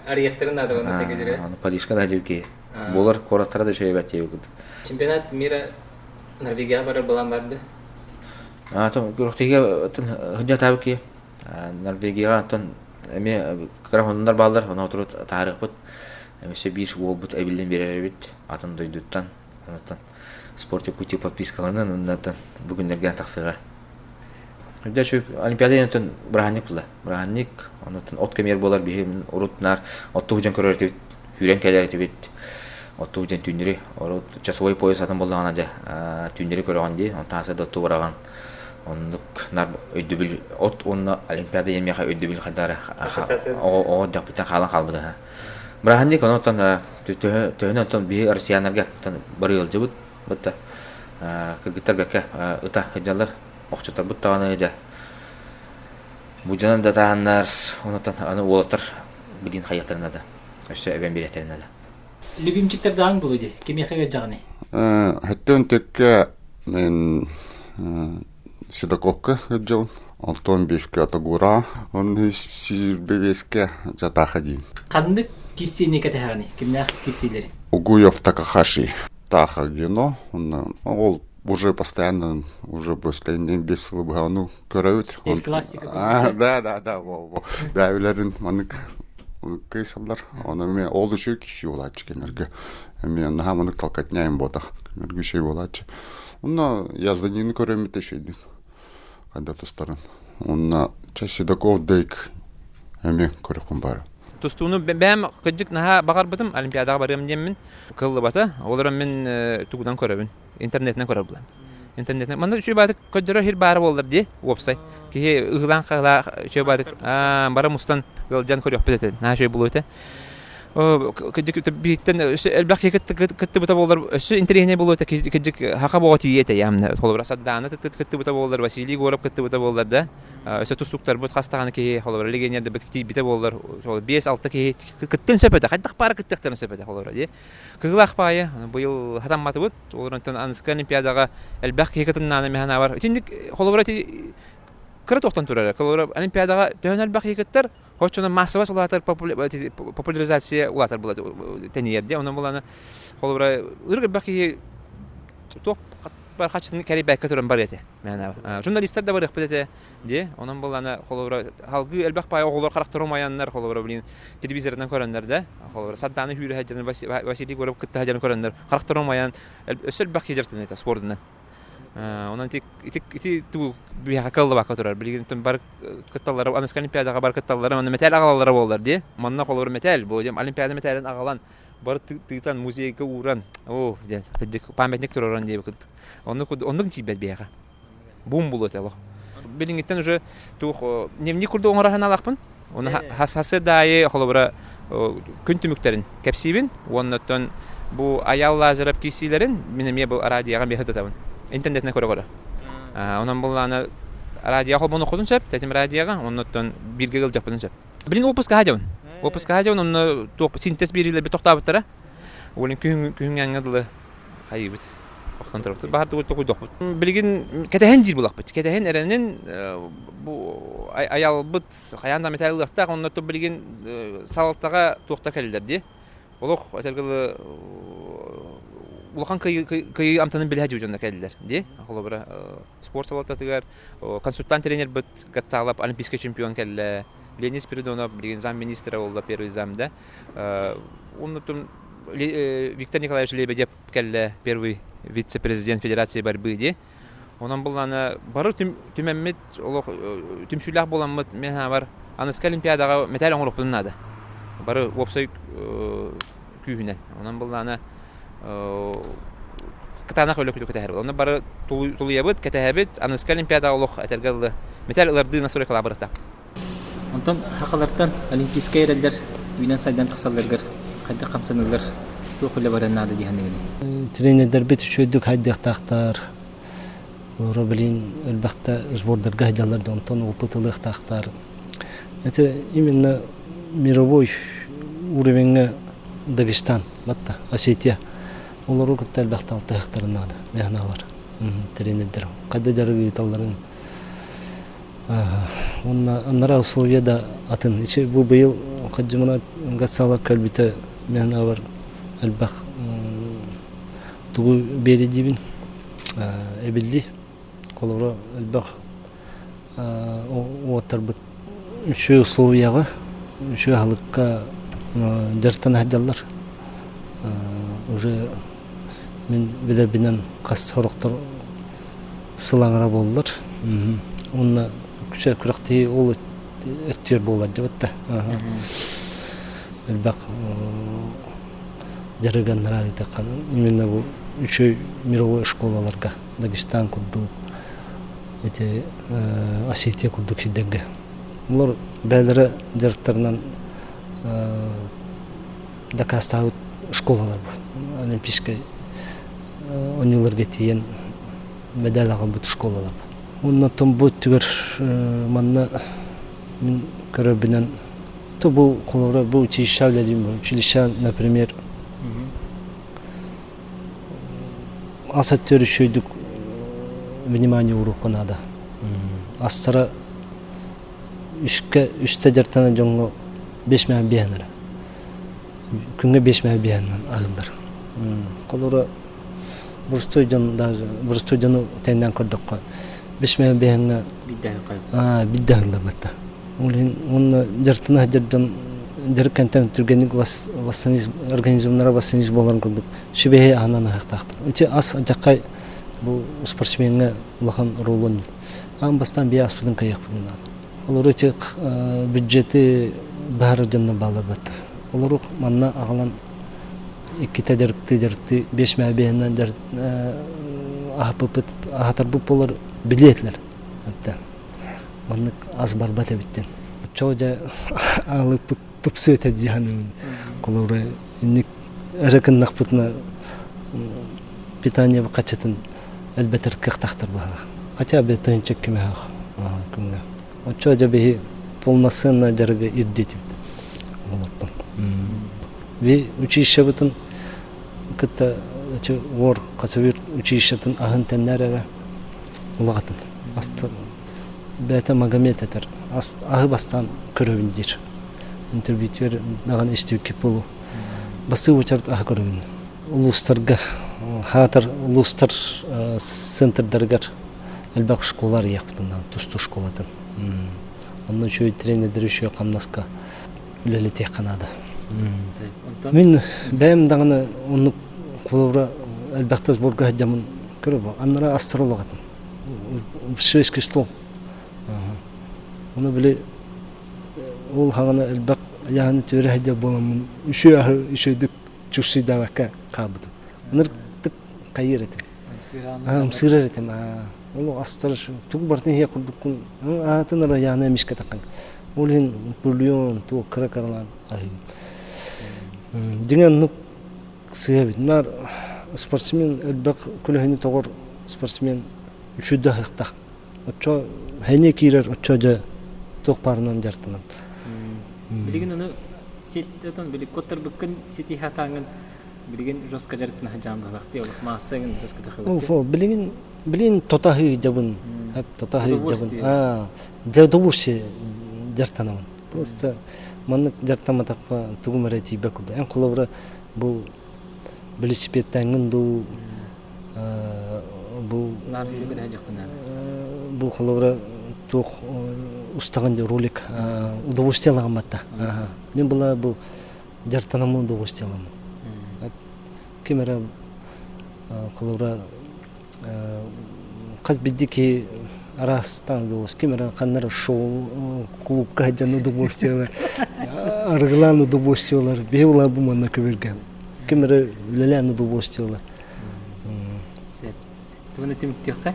S1: Арыйахтарын наада онно тегедире.
S4: Аны Парижка да дьибикке. Буолар куораттара да үчүгэй диэбит.
S1: Чемпионат мира Норвегияҕа барар былаан барды.
S4: Күрэхтэһиигэ сылдьаатаабыт киһи. Норвегияҕа оттон эмиэ кыра хонуннар бааллар, ону отуру таһаарыахпыт. Өссө биир уолбут эбиллэн биэрэр эбит атын дойдуттан. Онтон Спорт Якутии подпискаланан оннуттан бу күннэргэ тахсыаҕа. Үрдэ Олимпиада онтон бырааһынньык буолла. Бырааһынньык, онтон от кэмиэр буолар биһи урут наар оттуу дьон көрөр этибит, сүүрэн кэлэр этибит. Оттуу дьон түүннэри урут часовой пояс атын буоллаҕына дьэ түүннэри көрөҕүн дии, онтон аса да оттуу бараҕын. Оннук наар өйдөбүл от уонна Олимпиада диэн миэхэ өйдөбүл хайдах эрэ оҕо эрдэхпиттэн хаалан хаалбыта. Бырааһынньык онон төһөнөн оттон биһи россияннарга бары ыалдьыбыт бытта кыргыттар бэккэ ыта сылдьаллар охчутарбыт даҕаны дьэ будьанан да таһаннар онтон аны уолаттар билин хайыахтарын наада өссө эбэн биэриэхтэрин наада
S1: Любимчиктер даҕан булу дии кимиэхэ ыалдьаҕыный
S8: Хэттэн төккө мен Седоковка ыалдьабын Алтон беске Атагура он беске Затаха диин
S1: Ханнык киссиини кэтэһэҕиний кимнээх киссиилэрин
S8: Угуев Такахаши Таха гено ол уже постоянно уже после бес сылы быһа ону көрөбүт.
S1: Классика.
S8: Да, да, да, во, Да, үлэрин манык кыйсаллар. Оны мен ол үчү киши болааччы кенерге. Мен наха манык толкотняем ботах. Кенерге шей болааччы. Онно язданины көрөмүт эшейдик. Кайда тустарын. Онно Седоков Дейк эми көрөккүн бары.
S7: Тустууну бэйэм кырдьык наһаа баҕарбытым Олимпиадаҕа барыам диэммин кыллыбата. Ол эрэн мин тугунан көрөбүн интернетинэн көрөр булан. Интернетинэн манна үчүгэй баатык көрдөрөр сир баара буоллар дии уопсай. Киһи ыһылаан хаһылаах үчүгэй баатык бара мустан ыалдьан көрүөхпүт этэ. Наһаа үчүгэй буолуо этэ. Кырдьык биһиттэн өссө элбэх киһи кыттыбыта буоллар өссө интэриэһинэй буолуо этэ кырдьык хаха боҕо тиийиэ этэ яамна холобура Сардаана кыттыбыта буоллар Василий Егоров кыттыбыта буоллар да өссө тустууктарбыт хас даҕаны киһи холобура легионердарбыт тиийбитэ буоллар 5-6 киһи кыттыан сөп этэ хайдах баара кыттыахтарын сөп этэ холобура дии Кыһылаах баайы быйыл хатамматыбыт олорон аныска олимпиадаҕа элбэх киһи кытыннаана механабар итинник холобура ити кыра тохтон турара холобура олимпиадаҕа төһөн элбэх киһи кыттар Оччоно массовость улаатар популяризация улаатар була тэнийэр дии. Онон буланы холобура ырык элбэх киһи туох бар хаччытын кэрийбэккэ туран бар этэ. Журналистар да барыахпыт этэ дии. Онон буланы холобура халгыы элбэх пай оҕолор харахтар умайаннар холобура блин телевизорынан көрөннөр да холобура Сардаана Хүүрэ сылдьан Василий Егоров кытта сылдьан көрөннөр харахтар умайан өссө элбэх киһи дьарыктанар этэ спордунан. Онон ити ити ити тугу биһиэхэ кыаллыбакка турар. Билигин бары кытталлара аныска олимпиадаҕа бары кытталлара манна мэтээл аҕалаллара буоллар дии. Манна холобур мэтээл бу диэн олимпиада мэтээлин аҕалан бары тыытан музейга ууран оо диэн кырдьык памятник туруоран диэбит курдук. Оннук оннук тиийбэт биһиэхэ. Бум булуо этэ олох. Билиҥҥиттэн уже туох дневник курдук оҥоро санаалаахпын. Оны хассы даайы холобура күн түмүктэрин кэпсиибин уонна оттон бу Айаал Лазарев киирсиилэрин мин эмиэ бу радиоҕа эмиэ сырдатабын. Интернетинэн көрө-көрө. Онон буллаана радиоҕа холбонуоххутун сөп, тэтим радиоҕа, оннуттан бииргэ ыалдьаппытын сөп. Билин отпускаһа дьабын. Отпускаһа дьабын, онно туох синтез биэриилэрбит тохтообуттара. Уолин күһүҥҥэ дылы хайыыбыт. Охтон турабыт. Баһар тугу токуйдохпут. Билигин кэтэһэн диир булахпыт. Кэтэһэн эрэнин бу аялбыт хайаан да мэтээл ылыахтаах, онно билигин салалтаҕа туохта кэллэр дии. Олох этэргэ дылы улахан кыайыы амтанын билэ дьонно кэллилэр дии. Холобура спорт салалтатыгар консультант тренербит Гацалов олимпийский чемпион кэллэ. Леонид Спиридонов билигин замминистра буолла первый зам да. Оннутун Виктор Николаевич Лебедев кэллэ первый вице-президент Федерации борьбы дии. Онон буллаана бары түмэммит олох түмсүүлээх буоламмыт мен хаабар аныска олимпиадаҕа мэтээл оҥоруохпутун наада. Бары уопсай күүһүнэн. Онон буллаана кытаанах өлө кэтэһэр. Онно бары тулуйабыт, кэтэһэбит. Аныска олимпиадаҕа олох этэргэ дылы мэтээл ылардыы настройкалаабырыта.
S1: Онтон сахалартан олимпийскай эрэллэр үүнэн-сайдан тахсалларыгар хайдах хамсаныылар, туох үлэ барыан наада дии саныыгыный?
S3: Тренердэрбит үчүгэйдик хайдыахтаахтар. Олору билин элбэхтэ сбордарга сылдьаллар да онтон опыт ылыахтаахтар. Это именно мировой уровеньҥа Дагестан, батта, Осетия. Олору кытта элбэхтэ алтыһыахтарын наада, мин бар. Тренердэр хайда дьарыгы ыыталларын Уонна анараа условия да атын. Ичи бу быйыл Хаджимурат Гацалар кэлбитэ мен бар элбэх тугу биэри диибин эбилли холобура элбэх уоттарбыт үчүгэй условияҕа үчүгэй аһылыкка дьарыктана сылдьаллар уже мин билэрбинэн хас сорохтор сыл аҥара буоллар уонна күрэхтэһии ол өттүгэр буолар дьабытта элбэх дьарыганнара ыытаххана именно бу үчүгэй мировой школаларга Дагестан курдук эти Осетия курдук сирдэргэ олор бэйэлэрэ дьарыктарынан дакаастаабыт школалар бу олимпийскай оонньууларга тиийэн мэдээл аҕалбыт школалар. Уонна оттон бу өттүгэр манна мин көрөрбүнэн то бу холобура бу училище үлэлиим училище например ас өттүгэр үчүгэйдик внимание ууруохха наада. Астара үскэ үстэ дьарыктанар дьоҥҥо бес мээн биэһэн эрэ. Күҥҥэ бес мээн биэһэннэн аһыыллар. Холобура боростуой дьон даже боростуой дьону тэҥнээн көрдөххө бес мээн биэһэҥҥэ биирдэ аһыыллар батта. Ол иһин уонна дьарыктана сылдьар дьон дьарык кэнтэн түргэнник организмнара восстановить буоларын курдук сүбэһи аһынан аһыахтаахтар. Ити ас алдьархай бу спортсмеҥҥа улахан оруолу оонньуур. Аан бастаан бэйэ аспытын кыайыахпытын наада. Олору ити бюджеты баһарар дьоннор бааллар бат. Олору манна аҕалан иккитэ дьарыктыы дьарыктыы биэс мээ биэһинэн аһаппыппыт аһатарбыт буолар билиэ этилэр. Маннык ас барбат эбит диэн. Оччоҕо дьэ аалыппыт тупсуо этэ дии саныыбын. Холобура инник эрэ гыннахпытына питание хаччытын элбэтэр кыахтаахтар быһалаах. Хотя бы тыһыынча кимэһэх күҥҥэ. Оччо дьэ биһи полноценно дьарыгы ирдиэтибит олортон. Би училищебытын кытта уор хасыбыр училищетын аһын тэннэр эрэ улаҕатын. Асты бэйэтэ Магомед этэр. Аһы бастаан көрөбүн диир. Интервьютер даҕаны истибиккит буолуо. Бастыы уочарат аһы көрөбүн. Улуустарга хаатар улуустар центрдарыгар элбэх школа арыйыахпытын тустуу школатын. Онно үчүгэй тренердэр үчүгэй хамнаска үлэлэтиэххэ наада. Мин бэйэм даҕаны оннук холобура элбэхтэ сборга сылдьаммын көрөбүн. Аннара астролог этим. Шведский стол. Ону били ол хаҥана элбэх айаһаны түөрэ сылдьар буоламмын үчүгэй аһы үчүгэйдик чувствуйдаабакка хаалбытым. Ынырыктык хайыыр этим. Ымсыырар этим. Ол астар тугу барытын иһиэх курдуккун аатын ырайааны эмискэ таххан. Ол иһин бульон туох кыра кыралаан аһыыбын. Дьиҥэ оннук сыыһа эбит. Наар спортсмен элбэх көлөһүнү тоҕор спортсмен үчүгэй аһыахтаах. Оччо хэниэ киирэр, оччо дьэ туох баарынан дьарыктанан.
S1: Билигин ону сит отон били куоттарбыккын ситиһэ атааҥҥын билигин жестко дьарыктана сылдьаҕын быһалаах дии олох маассаҥын жестко тахылык.
S3: Билигин билигин тота сылдьабын. Тота сылдьабын. Аа, для удовольствия дьарыктанабын. Просто маннык дьарыктамматахпа тугум эрэ тиийбэт курдук. Эн холобура бу велосипедтааҥҥын дуу бу бу холобура туох устаҕын дии ролик удовольствие ылаҕын батта. Мин была бу дьарыктанаммын удовольствие ыламмын. Ким эрэ холобура хас биирдии киһи араастаан удовольствие ким эрэ ханна эрэ шоу клубка сылдьан удовольствие ылар арыгылаан удовольствие ылар биһи була бу манна көбүргэн ким эрэ үлэлээн удовольствие ылар
S1: Сөп. Тугуна түмүктүөххэ.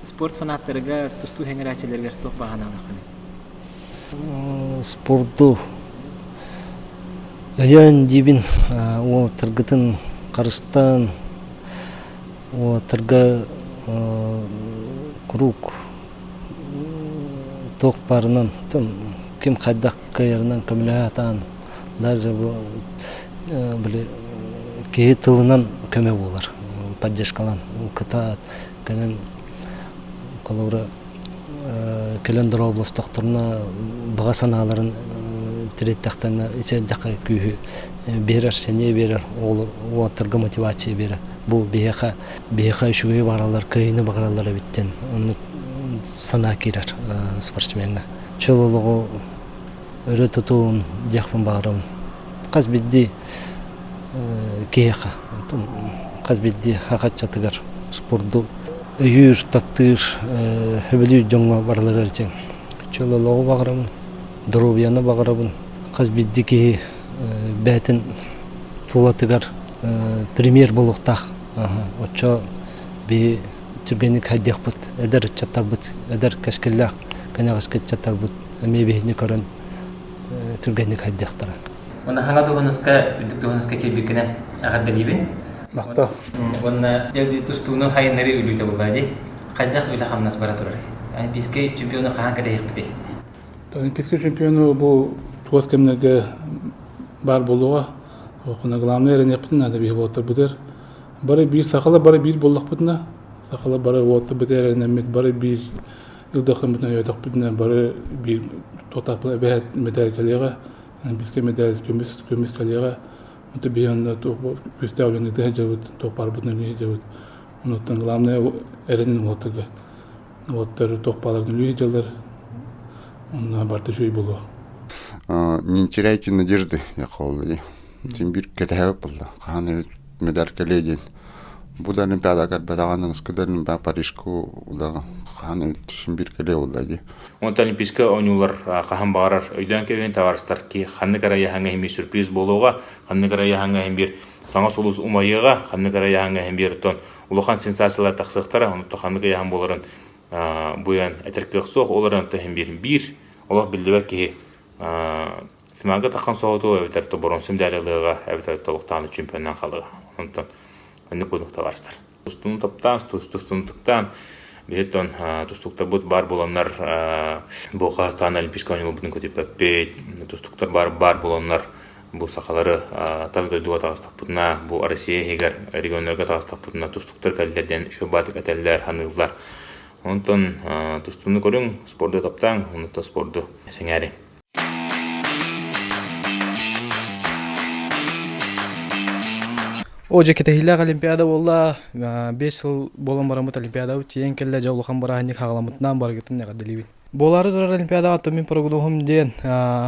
S1: Спорт фанаттарыгар, тустуу сэҥээрээччилэригэр туох баҕанаалааххыный?
S3: Спорду өйөөн диибин уолаттаргытын харыстаан уолаттарга куруук туох баарынан ким хайдах кыайарынан көмөлөһө сатаан даже бу били киһи тылынан көмө буолар поддержкалаан кытаат кэлэн холобура кэлэн дорооболостохторуна баҕа санааларын тириэттэхтэринэ ичэйдэххэ күүһү биэрэр, сэниэ биэрэр, уолаттарга мотивация биэрэр. Бу биһиэхэ биһиэхэ үчүгэйи баҕараллар, кыайыыны баҕараллар эбит диэн оннук санаа киирэр спортсмеҥҥа. Чөл олоҕу өрө тутуун диэхпин баҕарабын. Хас биирдии киһиэхэ, хас биирдии хахаччатыгар спорду өйүүр, таптыыр, сөбүлүүр дьоҥҥо барыларыгар дьиҥ чөл олоҕу баҕарабын, доруобуйаны баҕарабын. Хас биирдии киһи бэйэтин тулатыгар премьер буолуохтаах. Оччо биһи түргэнник хайдыахпыт, эдэр ыччаттарбыт, эдэр кэскиллээх кэнэҕэски ыччаттарбыт эмиэ биһини көрөн түргэнник хайдыахтара.
S1: Уонна хаҥа дуоһунаска, үрдүк дуоһунаска киирбиккинэн эҕэрдэлиибин.
S5: Махтал.
S1: Уонна тустууну хайыннарыы үлүүтэ буолла дии. Хайдах үлэ-хамнас бара турарый? Олимпийскай чемпиону хаһан кэтэһиэхпитий?
S5: Олимпийскай чемпиону бу чугас кэмнэргэ баар буолуоҕа. Оҕуна главное эрэниэхпитин наада биһи уолаттарбытыгар. Бары биир сахалар бары биир буоллахпытына, сахалар бары уолаттарбытыгар эрэнэммит, бары биир ылдахпытына өйөөтөхпүтүнэ бары биир туохтаахпыт эбэһээт мэтээл кэлиэҕэ, олимпийскай мэтээл көмүс көмүс кэлиэҕэ. Онто биһи онно күүстээх үлэни ыыта сылдьабыт, туох баарбытын үлэлии сылдьабыт. Онуттан главное эрэнин уолаттарга. Уолаттар туох бааларын үлэлии сылдьаллар. Онно барыта үчүгэй буолуо.
S8: Не теряйте надежды, я Син биир кэтэһэбит буолла. Хаһан эбит медаль кэлиэ диэн. Бу да Олимпиадаҕа кэлбэтэҕин, аныгыскы да Олимпиада Парижка да хаһан эбит син биир кэлиэ буолла дии.
S2: Онтон Олимпийскай оонньуулар хаһан баҕарар өйдөөн кэбиһин табаарыстар ки ханнык эрэ ыйааһыҥҥа иһин биир сюрприз буолуоҕа, ханнык эрэ ыйааһыҥҥа иһин биир саҥа сулус умайыаҕа, ханнык эрэ ыйааһыҥҥа иһин биир оттон улахан сенсациялар тахсыахтара, онтон ханнык ыйааһын буоларын буйан этэр кыах суох, ол эрэн оттон иһин биир биир олох биллибэт киһи Финалга таххан соһутуу эбэтэр то боруонса медаль ылыаҕа, эбэтэр толуктааны чемпионнаан халыаҕа. Онтон оннук курдук табаарыстар. Тустууну таптаан, тустууну тыктаан, биһиттэн тустууктарбыт баар буоланнар бу Казахстан Олимпийскай оонньууларбытын көтүппэппит, тустууктар баар баар буоланнар бу сахалары тас дойдуга таҕыстахпытына, бу Россия иһигэр регионнарга таҕыстахпытына тустууктар кэллэр диэн үчүгэй баатык этэллэр, саныыллар. Онтон тустууну көрүҥ, спорду таптааҥ, онуттан спорду сэҥээриҥ.
S9: О, дьэ кэтэһиилээх Олимпиада буолла. 5 сыл буолан бараммыт Олимпиадабыт тиийэн кэллэ. Дьэ улахан бырааһынньык хаҕаламмытынан барыгытын эҕэрдэлиибин. Буолаары турар Олимпиадаҕа оттон мин прогноһум диэн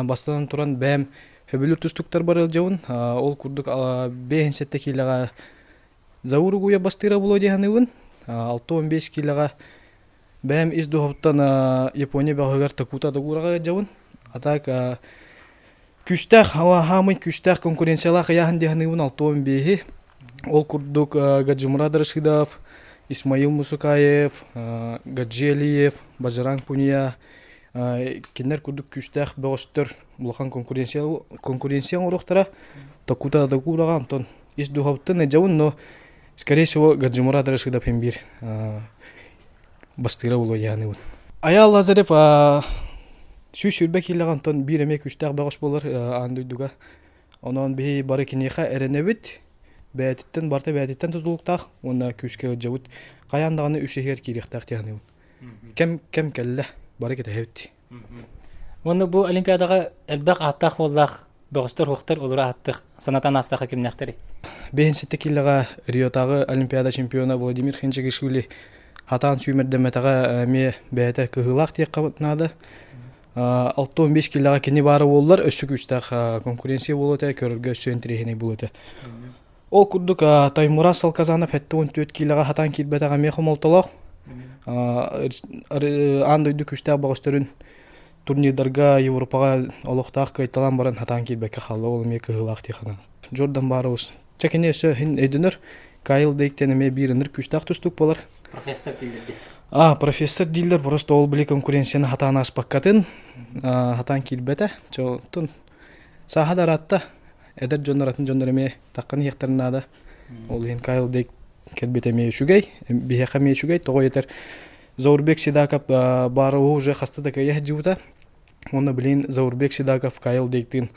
S9: бастатан туран бэйэм сөбүлүүр тустуктарбар ыалдьабын. Ол курдук 57 киилэҕэ Заур Угуя бастыыра буолуо дии саныыбын. 65 киилэҕэ Бэйэм ис дууһабыттан Япония бөҕөһүгэр Такута Дагураҕа ыалдьабын. А так күүстээх, хаамый күүстээх конкуренциялаах ыйааһын дии саныыбын 65-и. Ол курдук Гаджимурад Рашидов, Исмаил Мусукаев, Гаджи Алиев, Бажаран Пуния кинилэр курдук күүстээх бөҕөстөр улахан конкуренция конкуренция оҥоруохтара. Токута Докураҕа онтон ис дууһабыттан ыдьабын, но скорее всего Гаджимурад Рашидов иһин биир бастыыра буолуо дьааныбын. Айаал Лазарев 120 киилэҕэ онтон биир эмиэ күүстээх бөҕөс буолар аан дойдуга. Онон биһи бары киниэхэ эрэнэбит, бэйэтиттэн барыта бэйэтиттэн тутулуктаах уонна күүскэ ыалдьабыт. Хайаан даҕаны үс иһигэр киириэхтээх дии саныыбын. Кэм кэм кэллэ, бары кэтэһэбит.
S1: Уонна бу Олимпиадаҕа элбэх ааттаах-уоллаах бөҕөстөр уохтар олору ааттык санатан аастаха кимнээхтэрий?
S9: Биһин киилэҕэ Риотааҕы Олимпиада чемпиона Владимир Хинчигишвили хатаан сүүмэрдэммэтэҕэ эмиэ бэйэтэ кыһыылаах диэххэ наада. 65 киилэҕэ кини баара буоллар өссө күүстээх конкуренция буолуо этэ, көрөргө өссө интэриэһинэй буолуо этэ. Ол курдук Таймураз Салказанов 74 киилэҕэ хатаан киирбэтэҕэ эмиэ хомолтолоох. Аан дойду күүстээх бөҕөстөрүн турнирдарга Европаҕа олохтоох кыайталаан баран хатаан киирбэккэ хаалла, ол эмиэ кыһыылаах дии санаан. Джордан Барроуз Чэ кини өссө иһин өйдөнөр. Кайл Дейктен эмиэ биир ыныр күүстээх тустуук буолар.
S1: Профессор дииллэр дии.
S9: А, профессор дииллэр, просто ол били конкуренцияны хатаан ааспаккатын, хатаан киирбэтэ. Чэ, оттон сааһа да ыраатта. Эдэр дьоннор, атын дьоннор эмиэ таххан иһиэхтэрин наада. Ол иһин Кайл Дейк кэлбитэ эмиэ үчүгэй, биһиэхэ эмиэ үчүгэй. Тоҕо диэтэр Заурбек Сидаков баарыһы уже хаста да кыайа сылдьыбыта. Уонна билигин Заурбек Сидаков Кайл Дейктыын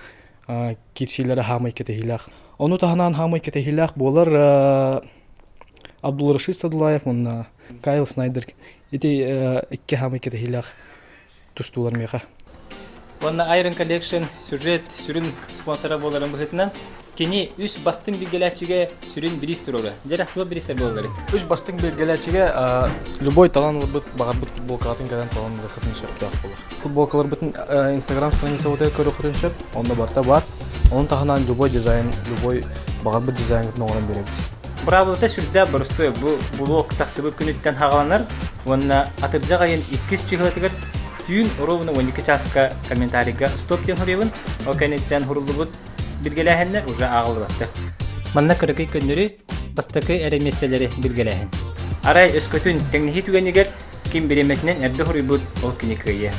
S9: киирсиилэрэ хаамай кэтэһиилээх. Ону таһынан хаамай кэтэһиилээх буолар Абдулрашид Садулаев уонна Кайл Снайдер. Ити икки хаамай кэтэһиилээх тустуулар миэхэ.
S1: Уонна Iron Collection сюжет сүрүн спонсора буоларын быһыытынан кини үс бастыҥ билгэлээччигэ сүрүн бириис туруора. Дьэ, туох бириистэр буолалларый?
S9: Үс бастыҥ билгэлээччигэ любой талан ылбыт баҕарбыт футболкаҕытын кэлэн талан ылыаххытын сөптөөх буолар. Футболкаларбытын Инстаграм страницабытыгар көрүөххүтүн сөп, онно барыта баар. Онон таһынан любой дизайн, любой баҕарбыт дизайнгытын оҥорон биэрэбит.
S1: Быраабылата сүрдээх боростуой. Бу блок тахсыбыт күнүттэн хаҕаланар уонна атырдьах айын иккис чыһылатыгар түүн оруобуна 12 чааска комментарийга стоп диэн суруйабын. Ол кэнниттэн суруллубут билгэлээһиннэр уже ааҕыллыбаттар. Манна кыракый көннөрү бастакы эрэ миэстэлэри билгэлээһин. Арай өскөтүн тэҥнэһии түгэнигэр ким бириэмэтинэн эрдэ суруйбут, ол кини кыайыа.